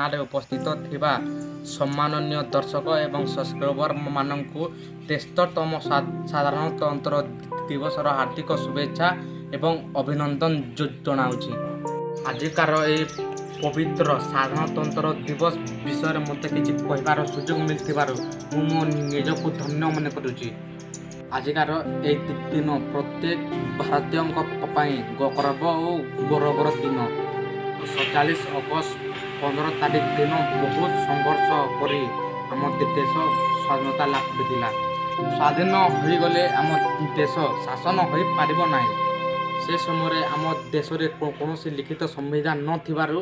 ଚ୍ୟାନେଲରେ ଉପସ୍ଥିତ ଥିବା ସମ୍ମାନନୀୟ ଦର୍ଶକ ଏବଂ ସବସ୍କ୍ରାଇବରମାନଙ୍କୁ 73ତମ ସାଧାରଣତନ୍ତ୍ର ଦିବସର ହାର୍ଦ୍ଦିକ ଶୁଭେଚ୍ଛା ଏବଂ ଅଭିନନ୍ଦନ ଜଣାଉଛି। ଆଜିକାର ଏହି ପବିତ୍ର ସାଧାରଣତନ୍ତ୍ର ଦିବସ ବିଷୟରେ ମୋତେ କିଛି କହିବାର ସୁଯୋଗ ମିଳିଥିବାରୁ ମୁଁ ମୋ ନିଜକୁ ଧନ୍ୟ ମନେ କରୁଛି। ଆଜିକାର ଏହି ଦିନ ପ୍ରତ୍ୟେକ ଭାରତୀୟଙ୍କ ପାଇଁ ଗର୍ବ ଓ ଗୌରବର ଦିନ। 47 ଅଗଷ୍ଟ 15 ତାରିଖ ଦିନ ବହୁତ ସଂଘର୍ଷ କରି ଆମ ଦେଶ ସ୍ୱାଧୀନତା ଲାଭ କରିଥିଲା। ସ୍ୱାଧୀନ ହୋଇଗଲେ ଆମ ଦେଶ ଶାସନ ହୋଇପାରିବ ନାହିଁ। ସେ ସମୟରେ ଆମ ଦେଶରେ କୌଣସି ଲିଖିତ ସମ୍ବିଧାନ ନଥିବାରୁ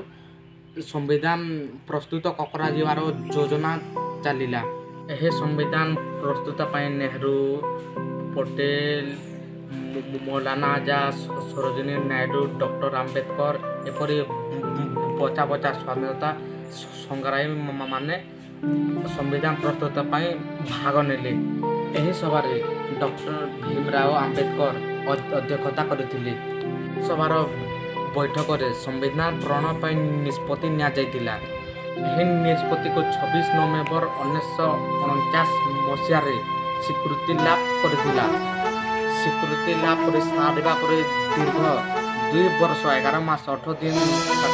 ସମ୍ବିଧାନ ପ୍ରସ୍ତୁତ କରାଯିବାର ଯୋଜନା ଚାଲିଲା। ଏହି ସମ୍ବିଧାନ ପ୍ରସ୍ତୁତ ପାଇଁ ନେହେରୁ, ପଟେଲ, ମୌଲାନା ଆଜାଦ, ସରୋଜିନୀ ନାଇଡୁ, ଡକ୍ଟର ଆମ୍ବେଦକର ଏପରି ବଛା ବଛା ସ୍ୱାଧୀନତା ସଂଗ୍ରାମୀମାନେ ସମ୍ବିଧାନ ପ୍ରସ୍ତୁତ ପାଇଁ ଭାଗ ନେଲେ। ଏହି ସଭାରେ ଡକ୍ଟର ଭୀମରାଓ ଆମ୍ବେଦକର ଅଧ୍ୟକ୍ଷତା କରିଥିଲେ। ସଭାର ବୈଠକରେ ସମ୍ବିଧାନ ପ୍ରଣୟନ ପାଇଁ ନିଷ୍ପତ୍ତି ନିଆଯାଇଥିଲା। ଏହି ନିଷ୍ପତ୍ତିକୁ 26 ନଭେମ୍ବର 1949 ମସିହାରେ ସ୍ୱୀକୃତି ଲାଭ କରିଥିଲା। ସ୍ୱୀକୃତି ଲାଭ କରି ସାରିବା ପରେ ଦୀର୍ଘ 2 ବର୍ଷ 11 ମାସ 18 ଦିନ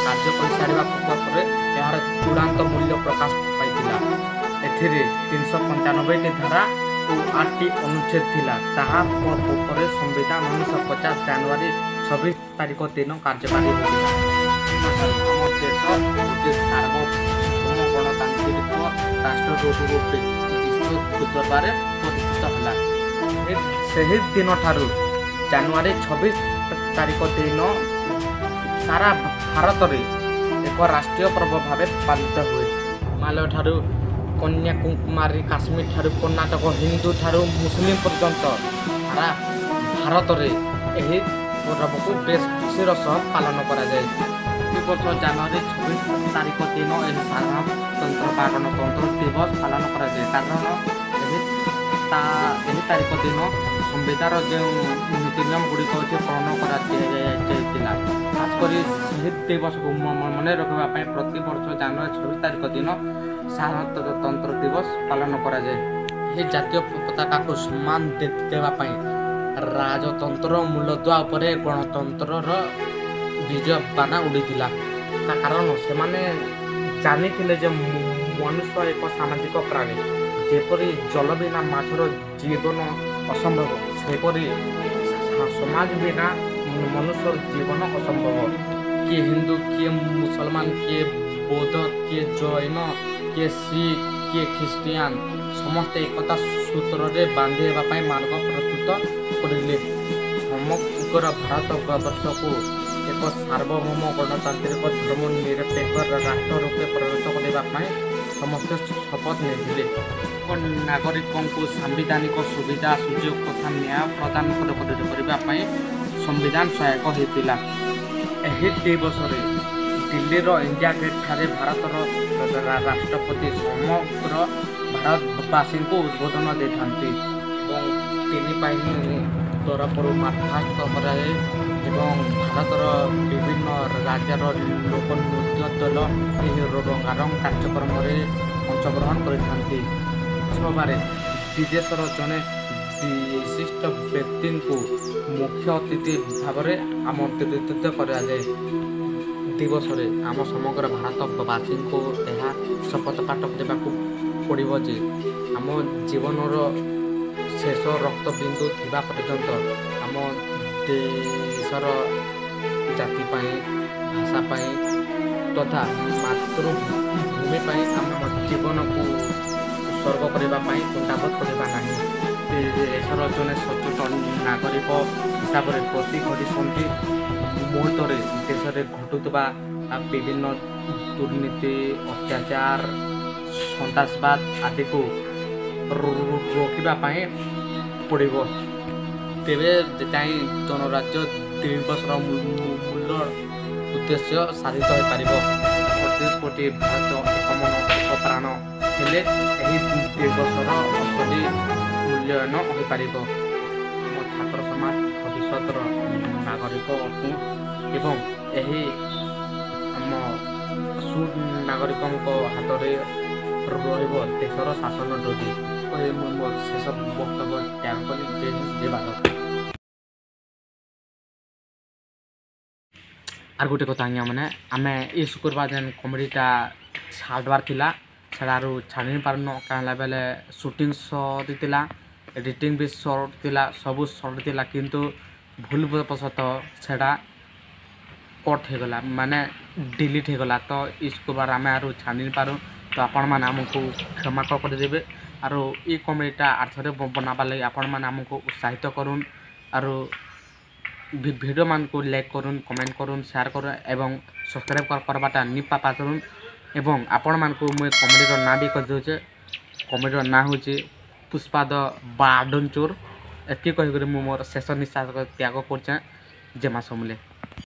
କାର୍ଯ୍ୟ କରିସାରିବା ପରେ ଏହାର ଚୂଡ଼ାନ୍ତ ମୂଲ୍ୟ ପ୍ରକାଶ ପାଇଥିଲା। ଏଥିରେ 395ଟି ଧାରା ଓ 8ଟି ଅନୁଚ୍ଛେଦ ଥିଲା। ତାହା ପରେ ସମ୍ବିଧାନ 1950 ଜାନୁଆରୀ 26 ତାରିଖ ଦିନ କାର୍ଯ୍ୟକାରୀ ହୋଇଥିଲା। ଆମ ଦେଶ ଗୋଟିଏ ସାର୍ବଭୌମ ଗଣତାନ୍ତ୍ରିକ ରାଷ୍ଟ୍ର ରୂପେ ବିଶ୍ୱ ଦରବାରରେ ପରିଚିତ ହେଲା। ସେହି ଦିନଠାରୁ ଜାନୁଆରୀ 26 ତାରିଖ ଦିନ ସାରା ଭାରତରେ ଏକ ରାଷ୍ଟ୍ରୀୟ ପର୍ବ ଭାବେ ପାଳିତ ହୁଏ। ହିମାଳୟ ଠାରୁ କନ୍ୟାକୁମାରୀ, କାଶ୍ମୀର ଠାରୁ କର୍ଣ୍ଣାଟକ, ହିନ୍ଦୁ ଠାରୁ ମୁସଲିମ ପର୍ଯ୍ୟନ୍ତ ସାରା ଭାରତରେ ଏହି ପର୍ବକୁ ବେଶ ଖୁସିର ସହ ପାଳନ କରାଯାଏ। ପ୍ରତିବର୍ଷ ଜାନୁଆରୀ 26 ତାରିଖ ଦିନ ଏହି ସାଧାରଣତନ୍ତ୍ର ବା ଗଣତନ୍ତ୍ର ଦିବସ ପାଳନ କରାଯାଏ, କାରଣ ଏହି ତାରିଖ ଦିନ ସମ୍ବିଧାନର ଯେଉଁ ନୀତି ନିୟମ ଗୁଡ଼ିକ ଅଛି ପ୍ରଣୟନ କରାଯାଇଥିଲା। ଖାସ କରି ସେହି ଦିବସକୁ ମନେ ରଖିବା ପାଇଁ ପ୍ରତିବର୍ଷ ଜାନୁଆରୀ 26 ତାରିଖ ଦିନ ସାଧାରଣତନ୍ତ୍ର ଦିବସ ପାଳନ କରାଯାଏ। ଏହି ଜାତୀୟ ପତାକାକୁ ସମ୍ମାନ ଦେବା ପାଇଁ ରାଜତନ୍ତ୍ର ମୂଳଦୁଆ ଉପରେ ଗଣତନ୍ତ୍ରର ବିଜୟ ବାନା ଉଡ଼ିଥିଲା। କାରଣ ସେମାନେ ଜାଣିଥିଲେ ଯେ ମନୁଷ୍ୟ ଏକ ସାମାଜିକ ପ୍ରାଣୀ। ଯେପରି ଜଳ ବିନା ମାଛର ଜୀବନ ଅସମ୍ଭବ, ସେପରି ସମାଜ ବିନା ମନୁଷ୍ୟର ଜୀବନ ଅସମ୍ଭବ। କିଏ ହିନ୍ଦୁ, କିଏ ମୁସଲମାନ, କିଏ ବୌଦ୍ଧ, କିଏ ଜୈନ, କିଏ ଶିଖ, କିଏ ଖ୍ରୀଷ୍ଟିଆନ, ସମସ୍ତେ ଏକତା ସୂତ୍ରରେ ବାନ୍ଧି ହେବା ପାଇଁ ମାର୍ଗ ପ୍ରସ୍ତୁତ କରିଲେ। ସମଗ୍ର ଭାରତ ବର୍ଷକୁ ଏକ ସାର୍ବଭୌମ ଗଣତାନ୍ତ୍ରିକ ଧର୍ମ ନିରପେକ୍ଷ ରାଷ୍ଟ୍ର ରୂପେ ପରିଣତ କରିବା ପାଇଁ ସମସ୍ତେ ଶପଥ ନେଇଥିଲେ। ନାଗରିକଙ୍କୁ ସାମ୍ବିଧାନିକ ସୁବିଧା ସୁଯୋଗ ତଥା ନ୍ୟାୟ ପ୍ରଦାନ କରିବା ପାଇଁ ସମ୍ବିଧାନ ସହାୟକ ହୋଇଥିଲା। ଏହି ଦିବସରେ ଦିଲ୍ଲୀର ଇଣ୍ଡିଆ ଗେଟ୍ ଠାରେ ଭାରତର ରାଷ୍ଟ୍ରପତି ସମଗ୍ର ଭାରତବାସୀଙ୍କୁ ଉଦ୍ବୋଧନ ଦେଇଥାନ୍ତି ଏବଂ ତିନି ବାହିନୀ ତରଫରୁ ମାର୍ଚ୍ଚପାଷ୍ଟ କରାଯାଏ ଏବଂ ଭାରତର ବିଭିନ୍ନ ରାଜ୍ୟର ଲୋକ ନୃତ୍ୟ ଦଳ ଏହି ରଙ୍ଗାରଙ୍ଗ କାର୍ଯ୍ୟକ୍ରମରେ ଅଂଶଗ୍ରହଣ କରିଥାନ୍ତି। ସଭାରେ ବିଦେଶର ଜଣେ ବିଶିଷ୍ଟ ବ୍ୟକ୍ତିଙ୍କୁ ମୁଖ୍ୟ ଅତିଥି ଭାବରେ ଆମନ୍ତ୍ରିତ କରାଯାଏ। ଦିବସରେ ଆମ ସମଗ୍ର ଭାରତବାସୀଙ୍କୁ ଏହା ଶପଥ ପାଠ କରିବାକୁ ପଡ଼ିବ ଯେ ଆମ ଜୀବନର ଶେଷ ରକ୍ତ ବିନ୍ଦୁ ଥିବା ପର୍ଯ୍ୟନ୍ତ ଆମ ଦେଶର ଜାତି ପାଇଁ, ଭାଷା ପାଇଁ ତଥା ମାତୃଭୂମି ପାଇଁ ଆମ ଜୀବନକୁ ଉତ୍ସର୍ଗ କରିବା ପାଇଁ କୁଣ୍ଠାବୋଧ କରିବା ନାହିଁ। ଦେଶର ଜଣେ ସଚେତନ ନାଗରିକ ହିସାବରେ ପ୍ରତି ଘଡ଼ିସନ୍ଧି ମୁହୂର୍ତ୍ତରେ ଦେଶରେ ଘଟୁଥିବା ବିଭିନ୍ନ ଦୁର୍ନୀତି, ଅତ୍ୟାଚାର, ସନ୍ତାସବାଦ ଆଦିକୁ ରୋକିବା ପାଇଁ ପଡ଼ିବ। ତେବେ ଯାଇ ଗଣରାଜ୍ୟ ଦିବସର ମୂଳ ଉଦ୍ଦେଶ୍ୟ ସାଧିତ ହୋଇପାରିବ। 38 କୋଟି ଭାରତ ଏକ ମନ ଏକ ପ୍ରାଣ ହେଲେ ଏହି ଦିବସର ଅସଲି ମୂଲ୍ୟାୟନ ହୋଇପାରିବ। ଆମ ଛାତ୍ର ସମାଜ ଭବିଷ୍ୟତର ନାଗରିକ ଅଟୁ ଏବଂ ଏହି ଆମ ସୁନାଗରିକଙ୍କ ହାତରେ ରହିବ ଦେଶର ଶାସନ ଡୋରି କହି ମୁଁ ମୋର ଶେଷ ବକ୍ତବ୍ୟ ତ୍ୟାଗ କଲି। ଜୟ ହିନ୍ଦ, ଜୟ ଭାରତ। ଆର୍ ଗୋଟେ କଥା ଆଜ୍ଞା ମାନେ, ଆମେ ଇ ଶୁକ୍ରବାର ଯେନ୍ କମେଡ଼ିଟା ଛାଡ଼ବାର୍ ଥିଲା, ସେଟା ଆରୁ ଛାଡ଼ି ନି ପାରୁନ। କାଁ ହେଲା ବେଲେ ସୁଟିଂ ସରିଥିଲା, ଏଡ଼ିଟିଂ ବି ସରିଥିଲା, ସବୁ ସରିଥିଲା, କିନ୍ତୁ ଭୁଲ ବଶତଃ ସେଟା କଟ୍ ହେଇଗଲା, ମାନେ ଡିଲିଟ୍ ହେଇଗଲା। ତ ଇ ଶୁକ୍ରବାର ଆମେ ଆରୁ ଛାଡ଼ି ନି ପାରୁ, ତ ଆପଣମାନେ ଆମକୁ କ୍ଷମା କରିଦେବେ। ଆରୁ ଇ କମେଡ଼ିଟା ଆର୍ ଥରେ ବନାବାର୍ ଲାଗି ଆପଣମାନେ ଆମକୁ ଉତ୍ସାହିତ କରୁନ୍, ଆରୁ ଭିଡ଼ିଓମାନଙ୍କୁ ଲାଇକ୍ କରୁନ୍, କମେଣ୍ଟ କରୁନ୍, ସେୟାର କରୁନ୍ ଏବଂ ସବସ୍କ୍ରାଇବ୍ କରବାଟା ନି ପାରୁନ୍। ଏବଂ ଆପଣମାନଙ୍କୁ ମୁଇଁ କମେଡ଼ିର ନାଁ ବି କହିଦେଉଛେ। କମେଡ଼ିର ନାଁ ହେଉଛି ପୁଷ୍ପା ଦ ବାଡନ୍ ଚୋର୍। ଏତ୍କି କହିକରି ମୁଁ ମୋର ଶେଷ ନିଶ୍ୱାସ ତ୍ୟାଗ କରୁଛେଁ। ଜୟ ମା ସମଲେଇ।